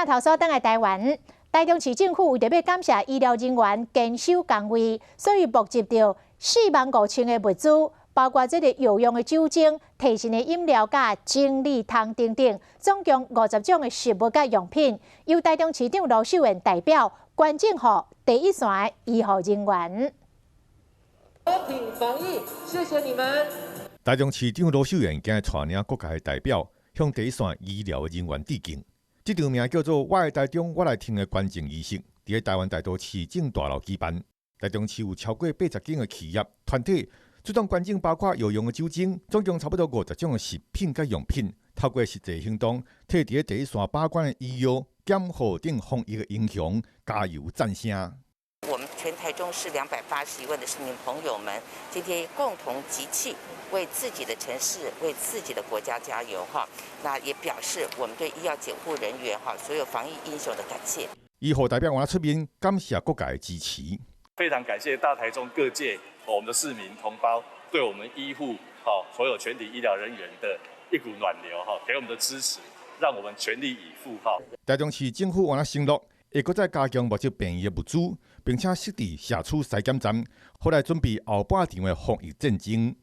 鏡頭轉來台灣，台中市政府為著欲感謝醫療人員堅守崗位，所以募集著4萬5千个物資，包括這个藥用的酒精、提神的飲料、佮精力湯等等，總共50種的食物佮用品，由台中市長盧秀燕代表捐贈予第一線的醫護人員。和平防疫，謝謝你們。台中市長盧秀燕今日帶領各界代表向第一線醫療人員致敬。這場名叫做“我的台中，我來挺”的捐贈儀式，佇台灣大道市政大樓舉辦。台中市有超過80間的企業團體主動捐贈，包括藥用的酒精，總共差不多50種的食品佮用品。透過實際行動，替佇第一線把關的醫藥檢護等防疫的英雄加油讚聲。我們全台中市281萬的市民朋友們，今天共同集氣，為自己的城市、為自己的國家加油哈！那也表示我們對醫藥檢護人員哈，所有防疫英雄的感謝。醫護代表嘛出面感謝各界的支持。非常感謝大台中各界我們的市民同胞對我們醫護所有全體醫療人員的一股暖流哈，給我們的支持，讓我們全力以赴哈。台中市政府嘛承諾，會閣再加強募集病院的物資，並且設置社區篩檢站，好來準備後半場的防疫戰爭。